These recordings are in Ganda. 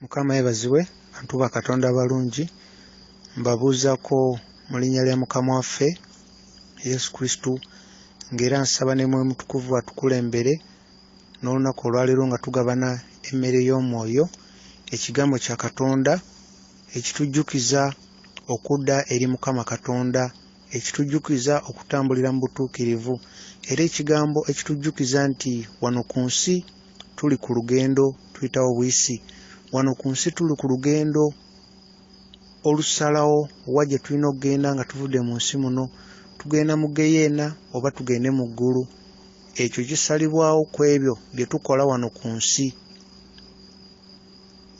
Mukama yebazibwe bantu ba Katonda abalungi, mbabuuzako mu linnya lya Mukama waffe Yesu Kristu, ng'era nsaba ne Mwoyo Mutukuvu atukulembere n'olunaku olwaleero nga tugabana emmere y'omwoyo, ekigambo kya Katonda ekitujjukiza okudda eri Mukama Katonda, ekitujjukiza okutambulira mu butuukirivu, era ekigambo ekitujjukiza nti wano ku nsi tuli ku lugendo tuyitawo buyisi. Wano ku nsi tuli ku lugendo olusalawo wa gye tulina okugenda nga tuvudde mu nsi muno, tugenda mu ggeyeena oba tugende mu ggulu. Ekyo kisalibwawo ku ebyo bye tukola wano ku nsi.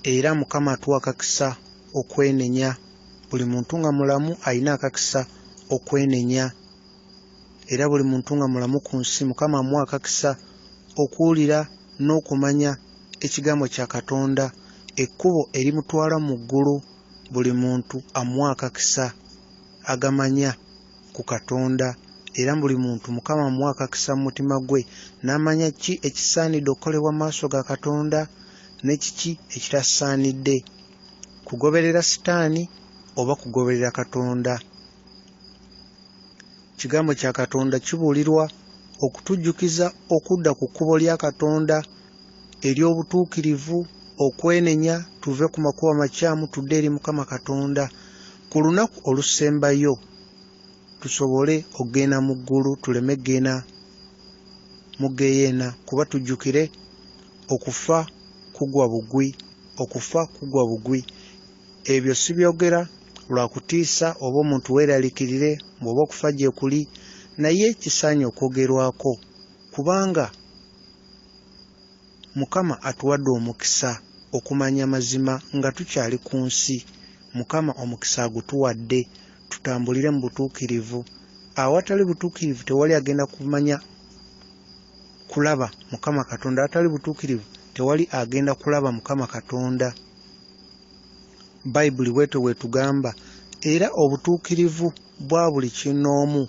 Era Mukama atuwa akakisa okwenenya. Buli muntu nga mulamu alina akakisa okwenenya. Era buli muntu nga mulamu ku nsi Mukama amuwa akakisa okuwulira n'okumanya ekigambo kya Katonda, ekkubo erimutwala mu ggulu. Buli muntu amuwa akakisa agamanya ku Katonda, era buli muntu Mukama amuwa akakisa mu mutima gwe n'amanya ki ekisaanidde okukolebwa mu maaso ga Katonda ne kiki ekitasaanidde, kugoberera Sitaani oba kugoberera Katonda. Kigambo kya Katonda kibuulirwa okutujjukiza okudda ku kkubo lya Katonda ery'obutuukirivu, okwenenya tuve ku makubo amakyamu tudde eri Mukama Katonda. Ku lunaku olusembayo tusobole okugenda mu ggulu tuleme kugenda mu ggeyeena, kuba tujjukire okufa kugwa bugwi, okufa kugwa bugwi. Ebyo sibyogera lwa kutiisa oba omuntu weeraliikirire mbu oba okufa gye kuli, naye kisaanye okwogerwako kubanga Mukama atuwadde omukisa okumanya amazima nga tukyali ku nsi. Mukama omukisa agutuwadde tutambulire mu butuukirivu. Awatali butuukirivu tewali agenda kumanya kulaba Mukama Katonda. Awatali butuukirivu tewali agenda kulaba Mukama Katonda. Bayibuli bwetyo bw'etugamba. Era obutuukirivu bwa buli kinnoomu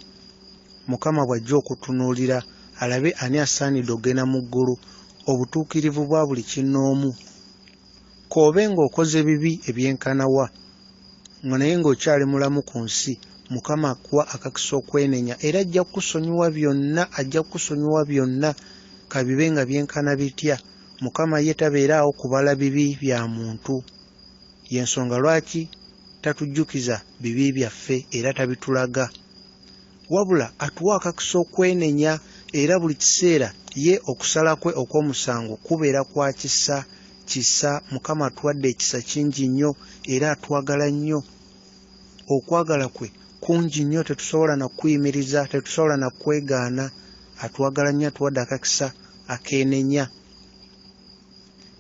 Mukama bw'ajja okutunuulira alabe ani asaanidde okugenda mu ggulu, obutuukirivu bwa buli kinnoomu. K'obe ng'okoze bibi ebyenkana wa, nga naye ng'okyali mulamu ku nsi, Mukama akuwa akakisa okwenenya era ajja kukusonyiwa byonna, ajja kukusonyiwa byonna ka bibe nga byenkana bitya. Mukama ye tabeera awo kubala bibi bya muntu. Y'ensonga lwaki tatujjukiza bibi byaffe era tabitulaga. Wabula atuwa akakisa okwenenya era buli kiseera ye okusala kwe okw'omusango kubeera kwa kisa. Kisa, Mukama atuwadde ekisa kingi nnyo era atwagala nnyo. Okwagala kwe kungi nnyo tetusobola na kukuyimiriza, tetusobola na kukwegaana. Atwagala nnyo, atuwadde akakisa akeenenya.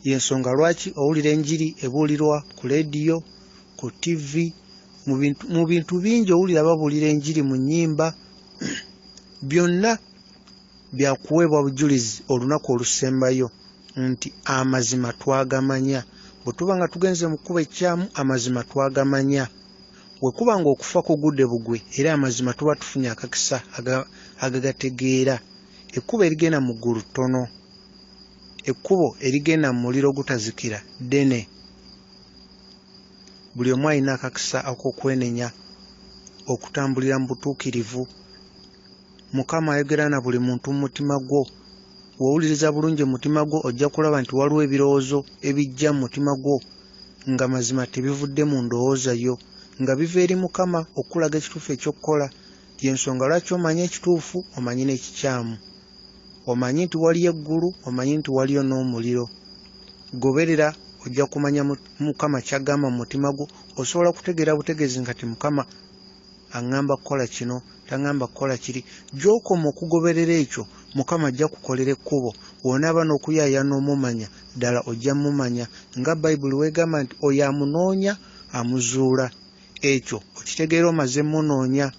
Y'ensonga lwaki owulira enjiri ebuulirwa ku leediyo, ku ttivi, mu bintu bingi owulira babuulira enjiri mu nnyimba. Byonna bya kuweebwa bujulizi olunaku olusembayo nti amazima twagamanya. Bwe tuba nga tugenze mu kkubo ekkyamu, amazima twagamanya. Bwe kuba ng'okufa kugudde bugwe, era amazima tuba tufunye akakisa agagategeera. Ekkubo erigenda mu ggulu ttono, ekkubo erigenda mu muliro ogutazikira ddene. Buli omu alina akakisa ak'okwenenya, okutambulira mu butuukirivu. Mukama ayogera na buli muntu mu mutima gwo. Bw'owuliriza bulungi mu mutima gwo ojja kulaba nti waliwo ebirowoozo ebijja mu mutima gwo nga mazima tebivudde mu ndowooza yo, nga biva eri Mukama okukulaga ekituufu eky'okukola. Y'ensonga lwaki omanyi ekituufu, omanyi n'ekikyamu. Omanyi nti waliyo eggulu, omanyi nti waliyo n'omuliro. Goberera ojja kumanya Mukama ky'agamba mu mutima gwo. Osobola kutegeera butegeezi nga ti Mukama aŋŋamba kukola kino, taŋŋamba kukola kiri. Gy'okoma okugoberera ekyo, Mukama ajja kukolera ekkubo. Bw'onaaba n'okuyaayaana omumanya, ddala ojja mumanya. Nga Bayibuli bw'egamba nti oyo amunoonya amuzuula. Ekyo okitegeera omaze munoonya.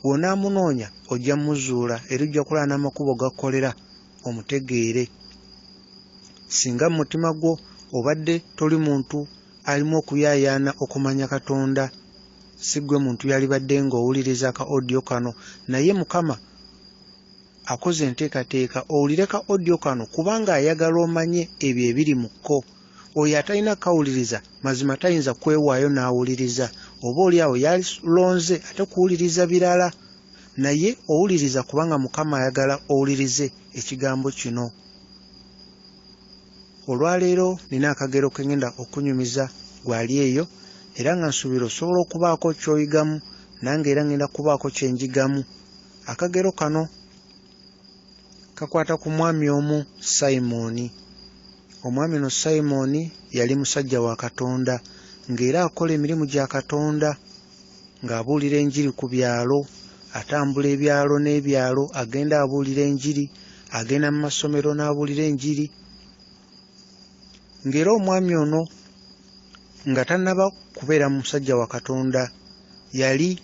Bw'onaamunoonya ojja muzuula era ojja kulaba n'amakubo g'akukolera omutegeere. Singa mu mutima gwo obadde toli muntu alimu okuyaayaana okumanya Katonda, si ggwe muntu yalibadde ng'owuliriza ka audio kano, naye Mukama akoze enteekateeka owulire ka audio kano kubanga ayagala omanye ebyo ebiri mu kko. Oyo atalina kawuliriza mazima tayinza kwewaayo n'awuliriza, oba oli awo yalonze ate kuwuliriza birala, naye owuliriza kubanga Mukama ayagala owulirize ekigambo kino. Olwaleero nina akagero ke ngenda okunyumiza gwali eyo, era nga nsuubira osobola okubaako ky'oyigamu, nange era ngenda kubaako kye njigamu. Akagero kano kakwata ku mwami omu Simoni. Omwami ono Simoni yali musajja wa Katonda, ng'era akola emirimu gya Katonda, ng'abuulira enjiri ku byalo, atambula ebyalo n'ebyalo agenda abuulira enjiri, agenda mu masomero n'abuulira enjiri. Ng'era omwami ono nga tannaba kubeera musajja wa Katonda, yali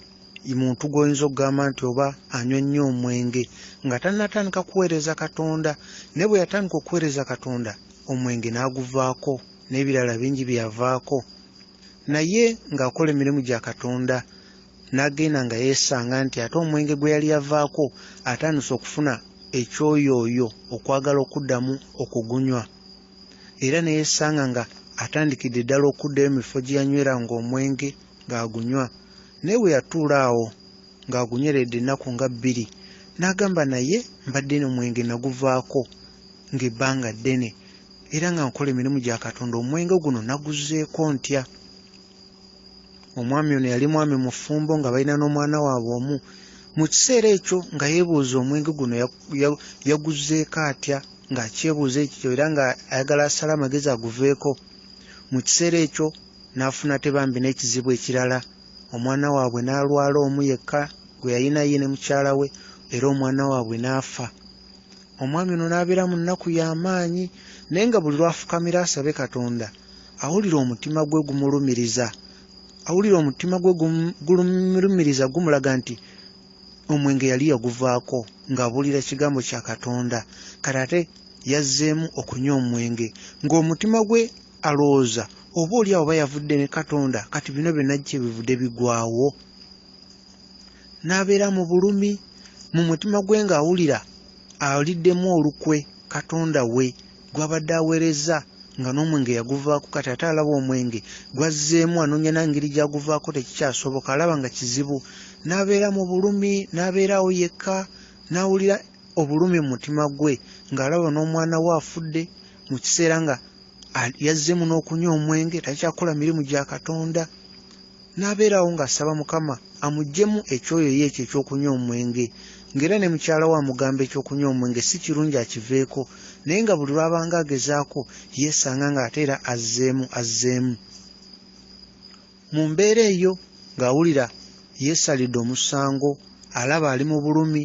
muntu gw'oyinza okugamba nti oba anywa nnyo omwenge, nga tannatandika kuweereza Katonda. Naye bwe yatandika okuweereza Katonda, omwenge n'aguvaako n'ebirala bingi bye yavaako, naye ng'akola emirimu gya Katonda, n'agenda nga yeesanga nti ate omwenge gwe yali yavaako atandise okufuna ekyoyooyo okwagala okuddamu okugunywa, era ne yeesanga nga atandikidde ddala okuddayo mu bifo gye yanyweranga omwenge ng'agunywa. Naye bwe yatuula awo ng'agunyweredde ennaku nga bbiri, n'agamba, naye mbadde n'omwenge naguvaako ng'ebbanga ddene, era nga nkola emirimu gya Katonda, omwenge guno naguzzeeko ntya? Omwami ono yali mwami mufumbo nga balina n'omwana waabwe omu. Mu kiseera ekyo nga yeebuuza omwenge guno yaguzzeeko atya, ng'akyebuuza ekyo era nga ayagala asale amagezi aguveeko. Mu kiseera ekyo n'afuna tebambi n'ekizibu ekirala, omwana waabwe n'alwala omu yekka gwe yalina ye ne mukyala we, era omwana waabwe n'afa. Omwami ono n'abeera mu nnaku y'amaanyi, naye nga buli lw'afukamira asabe Katonda, awulira omutima gwe gumulumiriza, awulira omutima gwe gumulumiriza, gumulaga nti omwenge yali yaguvaako ng'abuulira kigambo kya Katonda, kati ate yazzeemu okunywa omwenge, ng'omutima gwe alowooza oba oli awo oba yavudde ne Katonda, kati bino byonna kye bivudde bigwawo. N'abeera mu bulumi mu mutima gwe ng'awulira aliddemu olukwe Katonda we gw'abadde aweereza, nga n'omwenge yaguvaako, kati ate alaba omwenge gwazzeemu, anoonya n'engeri gy'aguvaako tekikyasoboka, alaba nga kizibu. N'abeera mu bulumi, n'abeera awo yekka, n'awulira obulumi mu mutima gwe ng'alaba n'omwana we afudde, mu kiseera nga yazzeemu n'okunywa omwenge, takyakola mirimu gya Katonda. N'abeera awo ng'asaba Mukama amuggyemu ekyoyoyo ekyo eky'okunywa omwenge, ng'era ne mukyala we amugamba ekyokunywa omwenge si kirungi akiveeko, naye nga buli lw'abanga agezaako yeesanga ng'ate era azzeemu. Mu mbeera eyo ng'awulira yeesalidde omusango, alaba ali mu bulumi,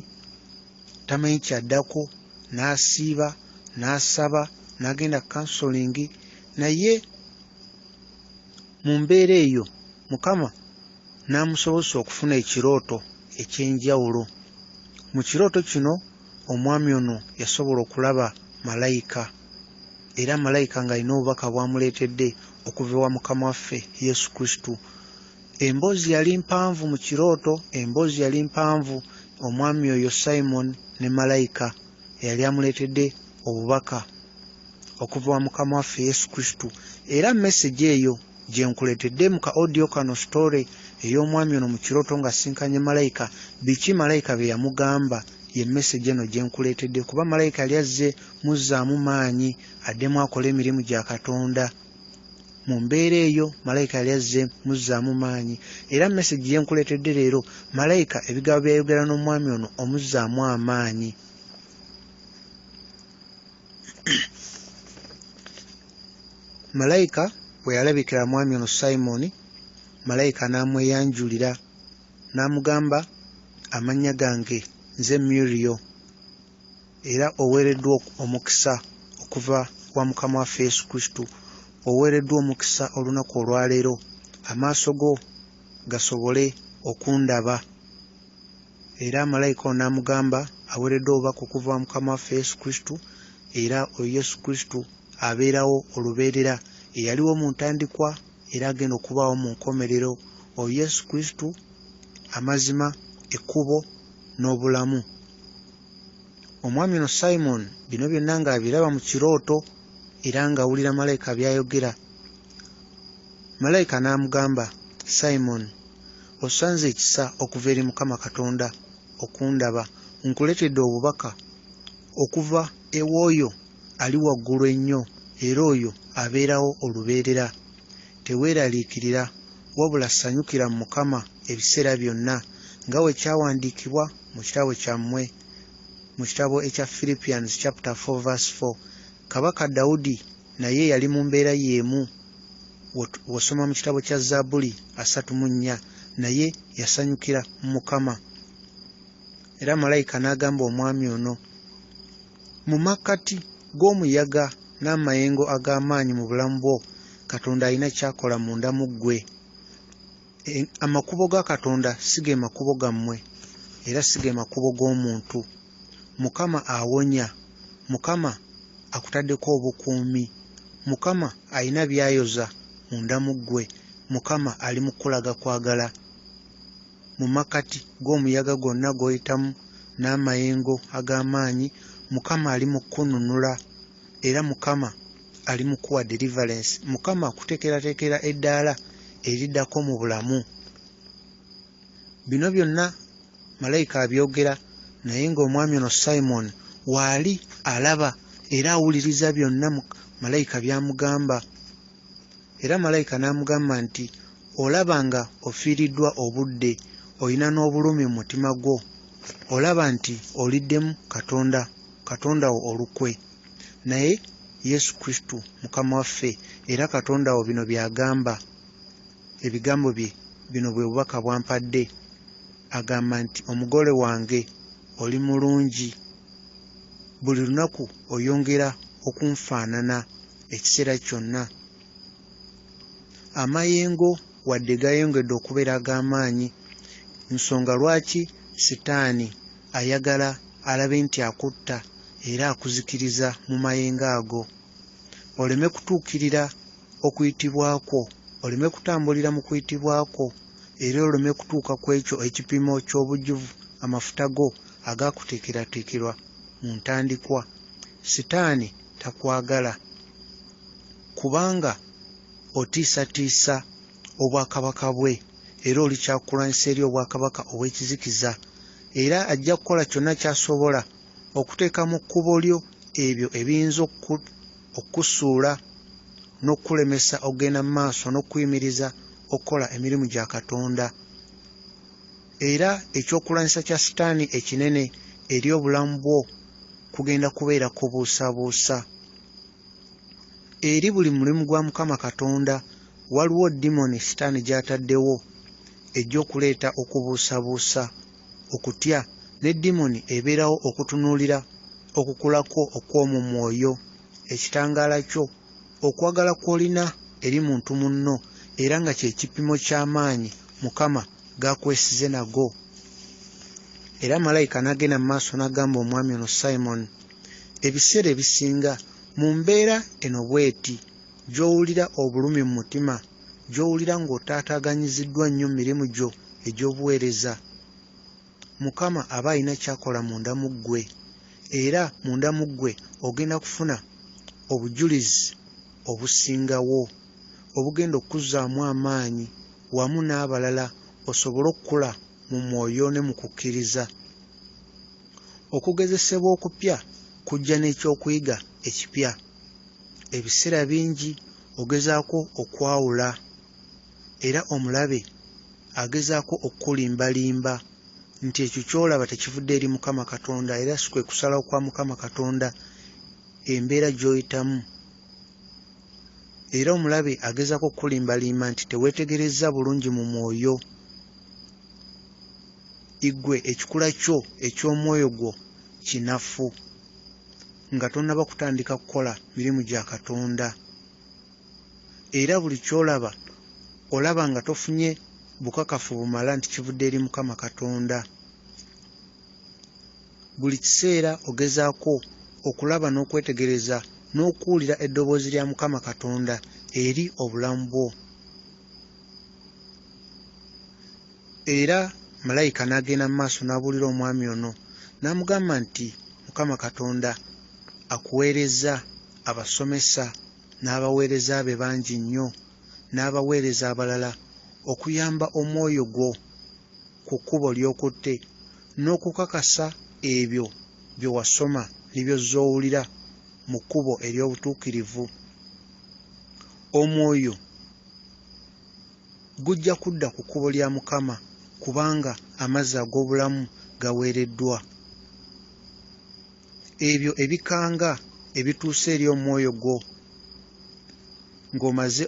tamanyi kyaddako, n'asiiba, n'asaba, n'agenda counseling. Naye mu mbeera eyo Mukama n'amusobozesa okufuna ekirooto eky'enjawulo. Mu kirooto kino omwami ono yasobola okulaba malayika, era malayika ng'alina obubaka bw'amuleetedde okuva ewa Mukama waffe Yesu Kristo. Emboozi yali mpanvu mu kirooto, emboozi yali mpanvu, omwami oyo Simon ne malayika eyali amuleetedde obubaka okuva wa Mukama waffe Yesu Kristo. Era message eyo gye nkuleetedde mu ka audio kano, story ey'omwami ono mu kirooto ng'asinkanye malayika, biki malayika bye yamugamba, ye message eno gye nkuleetedde, kuba malayika yali azze muzzaamu maanyi addemu akole emirimu gya Katonda. Mu mbeera eyo malayika yali azze muzzaamu maanyi, era message gye nkuleetedde leero, malayika ebigambo by'ayogera n'omwami ono omuzzaamu amaanyi. Malayika bwe yalabikira mwami ono Simoni, malayika n'amweyanjulira n'amugamba, amannya gange nze Muriel, era oweereddwa omukisa okuva wa Mukama waffe Yesu Kristo, oweereddwa omukisa olunaku olwaleero, amaaso go gasobole okundaba. Era malayika ono n'amugamba aweereddwa obubaka okuva wa Mukama waffe Yesu Kristo, era oyo Yesu Kristo abeerawo olubeerera, eyaliwo mu ntandikwa era agenda okubaawo mu nkomerero. Oyo Yesu Kristo amazima, ekkubo n'obulamu. Omwami ono Simon bino byonna ng'abiraba mu kirooto, era ng'awulira malayika by'ayogera. Malayika n'amugamba, Simon, osanze ekisa okuva eri Mukama Katonda okundaba. Nkuleetedde obubaka okuva ew'oyo ali waggulu ennyo era oyo abeerawo olubeerera. Teweeraliikirira, wabula sanyukira mu Mukama ebiseera byonna, nga bwe kyawandiikibwa mu kitabo kyammwe, mu kitabo ekya Philippians chapter 4 verse 4. Kabaka Dawudi naye yali mu mbeera y'emu. W'osoma mu kitabo kya Zabbuli 34, naye yasanyukira mu Mukama. Era malayika n'agamba omwami ono, mu makkati g'omuyaga n'amayengo ag'amaanyi mu bulamu bwo, Katonda alina ky'akola munda mu ggwe. Amakubo ga Katonda si ge makubo gammwe, era si ge makubo g'omuntu. Mukama awonya, Mukama akutaddeko obukuumi, Mukama alina by'ayoza munda mu ggwe, Mukama ali mu kukulaga kwagala. Mu makkati g'omuyaga gwonna gw'oyitamu n'amayengo ag'amaanyi, Mukama ali mu kukununula, era Mukama ali mu kukuwa deliverance. Mukama akuteekerateekera eddaala eriddako mu bulamu. Bino byonna malayika abyogera, naye ng'omwami ono Simon waali alaba era awuliriza byonna malayika by'amugamba. Era malayika n'amugamba nti, olaba nga ofiiriddwa obudde, olina n'obulumi mu mutima gwo, olaba nti oliddemu Katonda wo olukwe. Naye Yesu Kristo Mukama waffe era Katonda wo bino by'agamba, ebigambo bye bino bwe bubaka bw'ampadde. Agamba nti, omugole wange oli mulungi, buli lunaku oyongera okunfaanana ekiseera kyonna. Amayengo wadde gayongedde okubeera ag'amaanyi, nsonga lwaki Sitaani ayagala alabe nti akutta era akuzikiriza mu mayengo ago, oleme kutuukirira okuyitibwa kwo, oleme kutambulira mu kuyitibwa kwo, era oleme kutuuka ku ekyo ekipimo ky'obujjuvu amafuta go agaakuteekerateekerwa mu ntandikwa. Sitaani takwagala kubanga otiisatiisa obwakabaka bwe, era oli kyakulwanyisa eri obwakabaka obw'ekizikiza, era ajja kukola kyonna ky'asobola okuteeka mu kkubo lyo ebyo ebiyinza okukusuula n'okukulemesa okugenda mu maaso n'okukuyimiriza okukola emirimu gya Katonda. Era ekyokulwanyisa kya Sitaani ekinene eri obulamu bwo kugenda kubeera kubuusabuusa. Eri buli mulimu gwa Mukama Katonda waliwo dimoni Sitaani gy'ataddewo ejja okuleeta okubuusabuusa, okutya, ne dimoni ebeerawo okutunuulira okukula kwo okw'omu mwoyo, ekitangaala kyo, okwagala kw'olina eri muntu munno, era nga kye kipimo ky'amaanyi Mukama g'akwesize nago. Era malayika n'agenda mu maaso n'agamba omwami ono Simon, ebiseera ebisinga mu mbeera eno bw'eti gy'owulira obulumi mu mutima, gy'owulira ng'otaataaganyiziddwa nnyo mu mirimu gyo egy'obuweereza, Mukama aba alina ky'akola munda mu ggwe, era munda mu ggwe ogenda kufuna obujulizi obusingawo obugenda okukuzzaamu amaanyi wamu n'abalala osobole okukula mu mwoyo ne mu kukkiriza. Okugezesebwa okupya kujja n'ekyokuyiga ekipya. Ebiseera bingi ogezaako okwawula, era omulabe agezaako okukulimbalimba nti ekyo ky'olaba tekivudde eri Mukama Katonda, era si kwe kusalawo kwa Mukama Katonda embeera gy'oyitamu. Era omulabe agezaako okukulimbalimba nti teweetegerezza bulungi mu mwoyo, ggwe ekikula kyo eky'omwoyo gwo kinafu nga tonnaba kutandika kukola mirimu gya Katonda. Era buli ky'olaba olaba nga tofunye bukakafu bumala nti kivudde eri Mukama Katonda. Buli kiseera ogezaako okulaba n'okwetegereza n'okuwulira eddoboozi lya Mukama Katonda eri obulamu bwo. Era malayika n'agenda mu maaso n'abuulira omwami ono n'amugamba nti Mukama Katonda akuweerezza abasomesa n'abaweereza be bangi nnyo n'abaweereza abalala okuyamba omwoyo gwo ku kkubo ly'okutte n'okukakasa ebyo bye wasoma ne by'ozze owulira mu kkubo ery'obutuukirivu. Omwoyo gujja kudda ku kkubo lya Mukama kubanga amazzi ag'obulamu gaweereddwa. Ebyo ebikanga ebituuse eri omwoyo gwo ng'omaze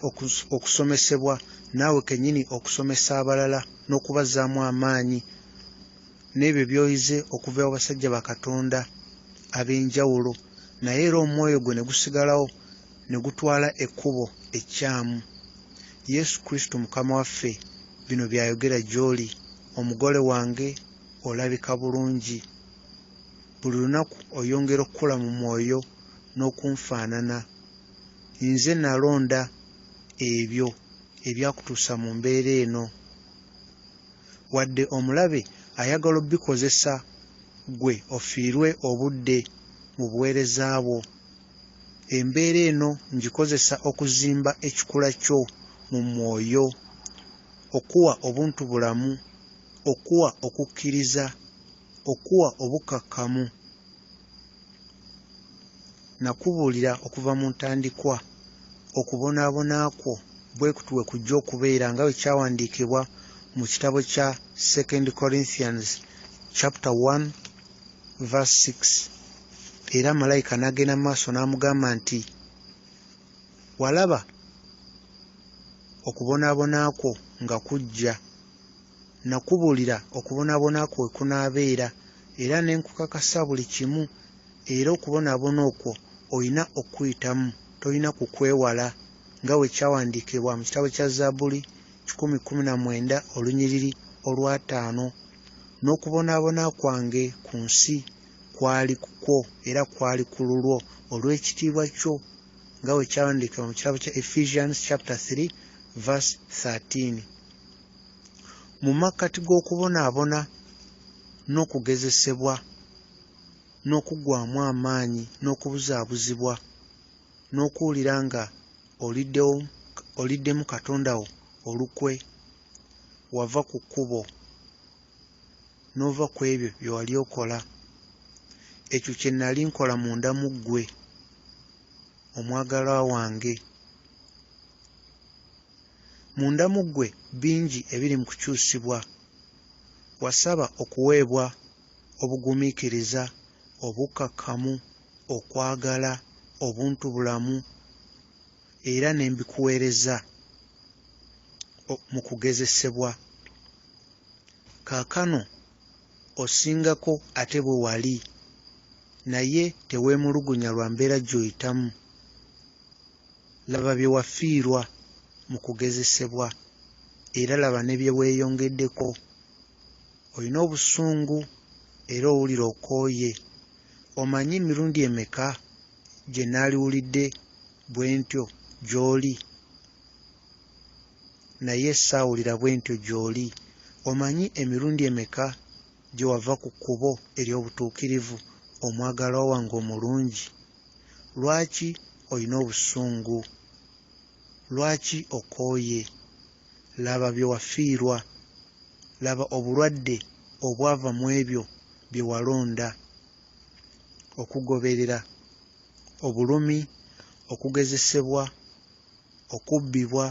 okusomesebwa naawe kennyini okusomesa abalala n'okubazzaamu amaanyi n'ebyo by'oyize okuva ewa basajja ba Katonda ab'enjawulo, naye era omwoyo gwo ne gusigalawo ne gutwala ekkubo ekkyamu. Yesu Kristo Mukama waffe bino by'ayogera gy'oli, omugole wange olabika bulungi. Buli lunaku oyongera okukula mu mwoyo n'okunfaanana. Nze nalonda ebyo ebyakutuusa mu mbeera eno. Wadde omulabe ayagala obikozesa ggwe ofiirwe obudde mu buweereza bwo. Embeera eno ngikozesa okuzimba ekikula kyo mu mwoyo, okuwa obuntubulamu, okuwa okukkiriza, okuwa obukkakkamu. Nakubuulira okuva mu ntandikwa okubonaabona kwo bwe kuti bwe kujja okubeera nga bwe kyawandiikibwa mu kitabo kya 2 Corinthians chapter 1 verse 6. Era malayika n'agenda mu maaso n'amugamba nti, walaba okubonaabona kwo nga kujja. Nakubuulira okubonaabona kwo we kunaabeera era ne nkukakasa buli kimu, era okubonaabona okwo olina okukuyitamu, tolina kukwewala nga bwe kyawandiikibwa mu kitabo kya Zabbuli 119 olunyiriri olw'ataano. N'okubonaabona kwange ku nsi kwali kukwo era kwali ku lulwo olw'ekitiibwa kyo nga bwe kyawandiikibwa mu kitabo kya Ephesians chapter 3 verse 13. Mu makkati g'okubonaabona n'okugezesebwa n'okuggwaamu amaanyi n'okubuzaabuzibwa n'okuwulira nga oliddemu Katonda wo olukwe, wava ku kkubo n'ova ku ebyo bye wali okola. Ekyo kye nali nkola munda mu ggwe, omwagalwa wange. Munda mu ggwe bingi ebiri mu kukyusibwa. Wasaba okuweebwa obugumiikiriza, obukkakkamu, okwagala, obuntubulamu, era ne mbikuweereza mu kugezesebwa. Kaakano osingako ate bwe wali, naye teweemulugunya lwa mbeera gy'oyitamu. Laba bye wafiirwa mu kugezesebwa era laba ne bye weeyongeddeko. Olina obusungu era owulira okooye. Omanyi emirundi emeka gye naaliwulidde bwe ntyo gy'oli? Naye saawulira bwe ntyo gy'oli. Omanyi emirundi emeka gye wava ku kkubo ery'obutuukirivu, omwagalwa wange omulungi? Lwaki olina obusungu? Lwaki okooye? Laba bye wafiirwa. Laba obulwadde obwava mu ebyo bye walonda okugoberera, obulumi, okugezesebwa, okubbibwa.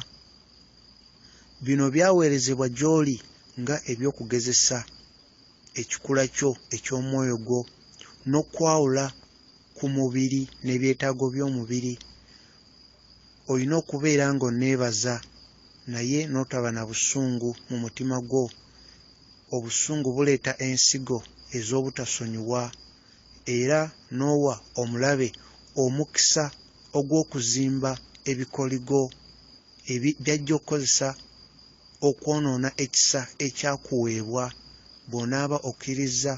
Bino byaweerezebwa gy'oli nga eby'okugezesa ekikula kyo eky'omwoyo gwo n'okwawula ku mubiri n'ebyetaago by'omubiri. Olina okubeera ng'onneebaza naye n'otaba na busungu mu mutima gwo. Obusungu buleeta ensigo ez'obutasonyiwa era n'owa omulabe omukisa ogw'okuzimba ebikoligo by'ajja okukozesa okwonoona ekisa ekyakuweebwa bw'onaaba okkirizza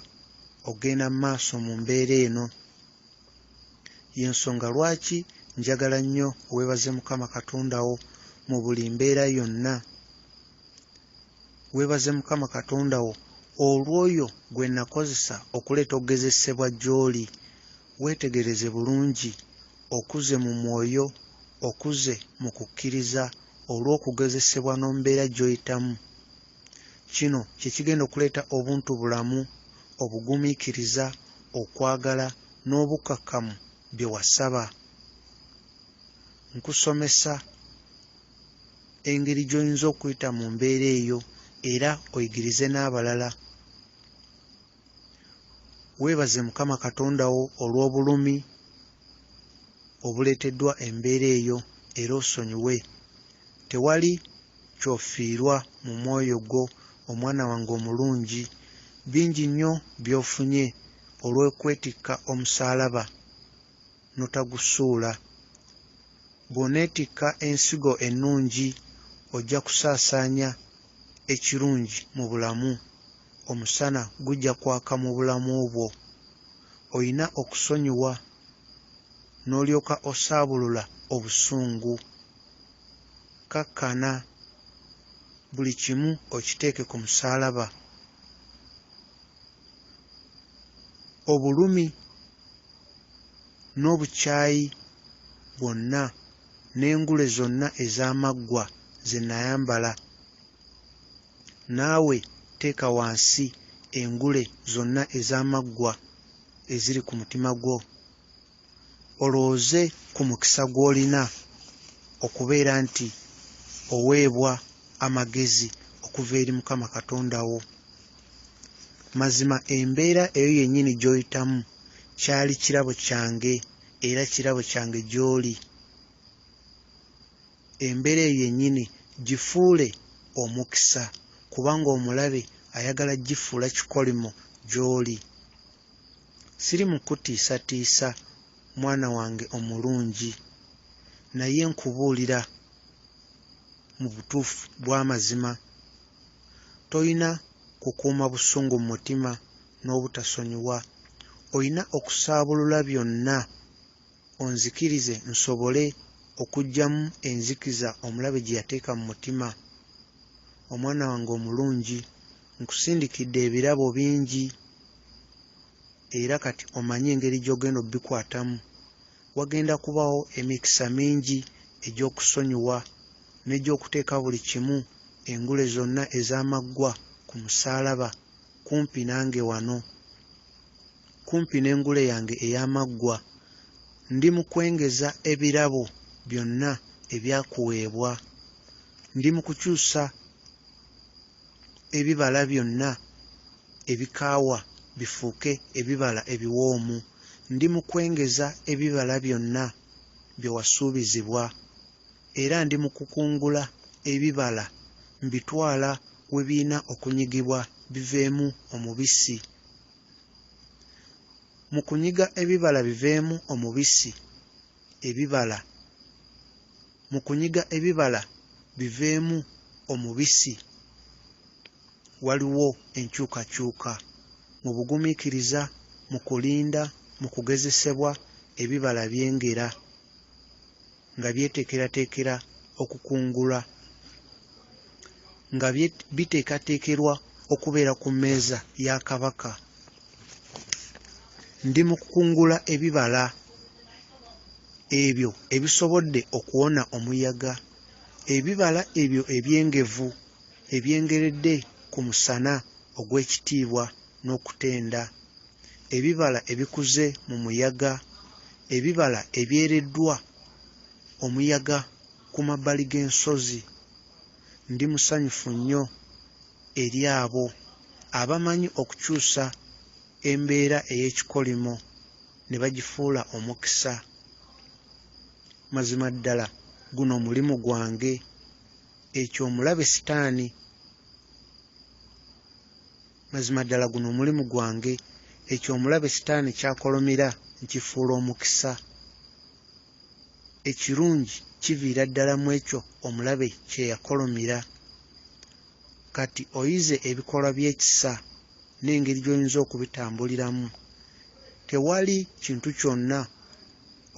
okugenda mu maaso mu mbeera eno. Y'ensonga lwaki njagala nnyo weebaze Mukama Katonda wo mu buli mbeera yonna. Weebaze Mukama Katonda wo olw'oyo gwe nakozesa okuleeta okugezesebwa gy'oli. Weetegereze bulungi Okuze mu mwoyo, okuze mu kukkiriza olw'okugezesebwa n'ombeera gy'oyitamu. Kino kye kigenda okuleeta obuntubulamu, obugumiikiriza, okwagala n'obukkakkamu bye wasaba. Nkusomesa engeri gy'oyinza okuyita mu mbeera eyo era oyigirize n'abalala. Weebaze Mukama Katonda wo olw'obulumi obuleeteddwa embeera eyo era osonyiwe. Tewali ky'ofiirwa mu mwoyo gwo omwana wange omulungi. Bingi nnyo by'ofunye olw'okwetikka omusaalaba n'otagusuula. Bw'oneetikka ensigo ennungi ojja kusaasaanya ekirungi mu bulamu. Omusana gujja kwaka mu bulamu bwo. Olina okusonyiwa n'olyoka osaabulula obusungu. Kkakkana, buli kimu okiteeke ku musaalaba. Obulumi n'obukyayi bwonna n'engule zonna ez'amaggwa ze nayambala, naawe teeka wansi engule zonna ez'amaggwa eziri ku mutima gwo. Olowooze ku mukisa gw'olina okubeera nti oweebwa amagezi okuva eri Mukama Katonda wo. Mazima embeera eyo yennyini gy'oyitamu kyali kirabo kyange era kirabo kyange gy'oli. Embeera eyo yennyini gifuule omukisa kubanga omulabe ayagala gifuula kikolimo gy'oli. Siri mu kutiisatiisa mwana wange omulungi, naye nkubuulira mu butuufu bw'amazima. Tolina kukuuma busungu mu mutima n'obutasonyiwa. Olina okusaabulula byonna onzikirize nsobole okuggyamu enzikiza omulabe gye yateeka mu mutima. Omwana wange omulungi, nkusindikidde ebirabo bingi era kati omanyi engeri gy'ogenda obbikwatamu. Wagenda kubaawo emikisa mingi egy'okusonyiwa n'egy'okuteeka buli kimu, engule zonna ez'amaggwa ku musaalaba kumpi nange wano, kumpi n'engule yange ey'amaggwa. Ndi mu kwengeza ebirabo byonna ebyakuweebwa. Ndi mu kukyusa ebibala byonna ebikaawa bifuuke ebibala ebiwoomu. Ndi mu kwengeza ebibala byonna bye wasuubizibwa. Era ndi mu kukungula ebibala mbitwala we birina okunyigibwa biveemu omubisi. Mu kunyiga ebibala biveemu omubisi, ebibala mu kunyiga ebibala biveemu omubisi waliwo enkyukakyuka. Mu bugumiikiriza, mu kulinda, mu kugezesebwa, ebibala byengera nga byeteekerateekera okukungula, nga biteekateekerwa okubeera ku mmeeza ya kabaka. Ndi mu kukungula ebibala ebyo ebisobodde okuwona omuyaga, ebibala ebyo ebyengevu ebyengeredde ku musana ogw'ekitiibwa n'okutenda, ebibala ebikuze mu muyaga, ebibala ebyereddwa omuyaga ku mabbali g'ensozi. Ndi musanyufu nnyo eri abo abamanyi okukyusa embeera ey'ekikolimo ne bagifuula omukisa. Mazima ddala guno mulimu gwange. Ekyo omulabe Sitaani mazima ddala guno mulimu gwange. Ekyo omulabe Sitaani ky'akolomera nkifuula omukisa. Ekirungi kiviira ddala mu ekyo omulabe kye yakolomera. Kati oyize ebikolwa by'ekisa n'engeri gy'oyinza okubitambuliramu. Tewali kintu kyonna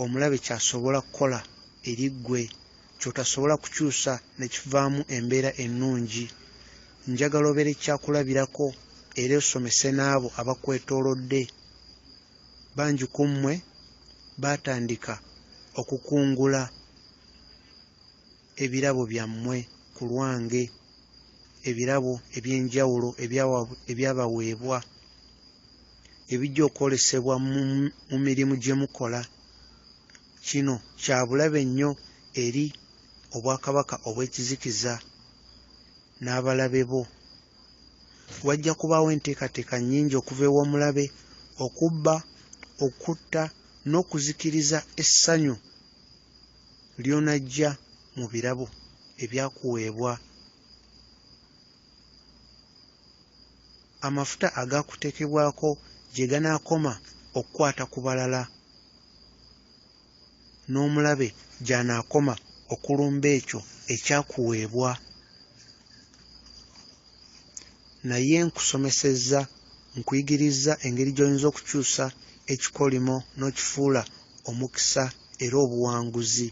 omulabe ky'asobola kukola eri ggwe ky'otasobola kukyusa ne kivaamu embeera ennungi. Njagala obeere kyakulabirako era osomese n'abo abakwetoolodde. Bangi ku mmwe baatandika okukungula ebirabo byammwe ku lwange, ebirabo eby'enjawulo ebyabaweebwa, ebijja okwolesebwa mu mirimu gye mukola. Kino kya bulabe nnyo eri obwakabaka obw'ekizikiza n'abalabe bo. Wajja kubaawo enteekateeka nnyingi okuva ew'omulabe okubba, okutta n'okuzikiriza essanyu ly'onaggya mu birabo ebyakuweebwa. Amafuta agaakuteekebwako gye ganaakoma okukwata ku balala, n'omulabe gy'anaakoma okulumba ekyo ekyakuweebwa. Naye nkusomesezza, nkuyigirizza engeri gy'oyinza okukyusa ekikolimo n'okifuula omukisa era obuwanguzi,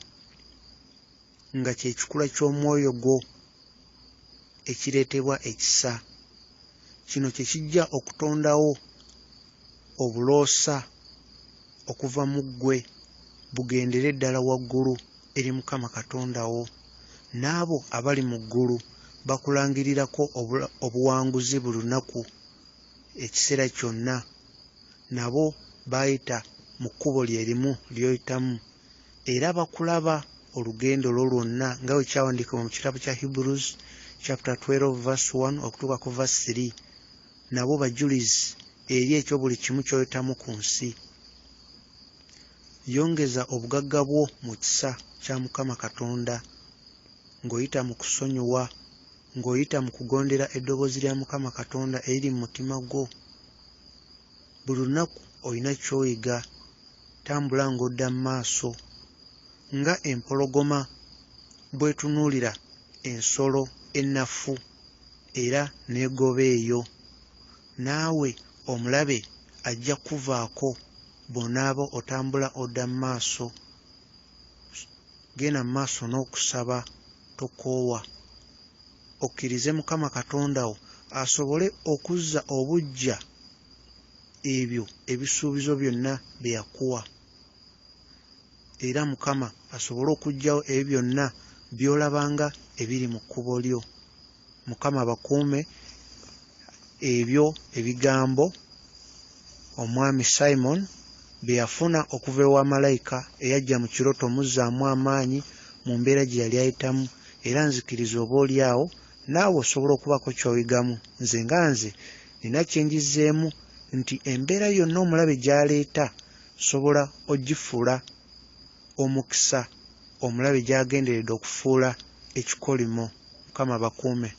nga kye kikula ky'omwoyo gwo ekireetebwa ekisa. Kino kye kijja okutondawo obuloosa okuva mu ggwe bugendere ddala waggulu eri Mukama Katonda wo, n'abo abali mu ggulu bakulangirirako obuwanguzi buli lunaku ekiseera kyonna. Nabo baayita mu kkubo lye limu ly'oyitamu, era bakulaba olugendo lwo lwonna, nga bwe kyawandiikibwa mu kitabo kya Hebrews chapter 12 verse 1 okutuuka ku verse 3. Nabo bajulizi eri ekyo buli kimu ky'oyitamu ku nsi. Yongeza obugagga bwo mu kisa kya Mukama Katonda ng'oyita mu kusonyiwa, ng'oyita mu kugondera eddoboozi lya Mukama Katonda eriri mu mutima gwo. Buli lunaku olina ky'oyiga, tambula ng'odda mu maaso nga empologoma bw'etunuulira ensolo ennafu era n'egoba eyo. Naawe omulabe ajja kukuvaako bw'onaaba otambula odda mu maaso. Genda mu maaso n'okusaba, tokoowa. Okkirize Mukama Katonda wo asobole okuzza obuggya ebyo ebisuubizo byonna bye yakuwa, era Mukama asobole okuggyawo ebyo byonna by'olabanga ebiri mu kkubo lyo. Mukama abakuume. Ebyo ebigambo omwami Simon bye yafuna okuva ewa malayika eyajja mu kirooto omuzzaamu amaanyi mu mbeera gye yali ayitamu, era nzikiriza oboolyawo naawe osobola okubaako ky'oyigamu. Nze nga nze nina kye njizeemu nti embeera yonna omulabe gy'aleeta nsobola ogifuula omukisa omulabe gy'agenderedde okufuula ekikolimo. Mukama abakuume.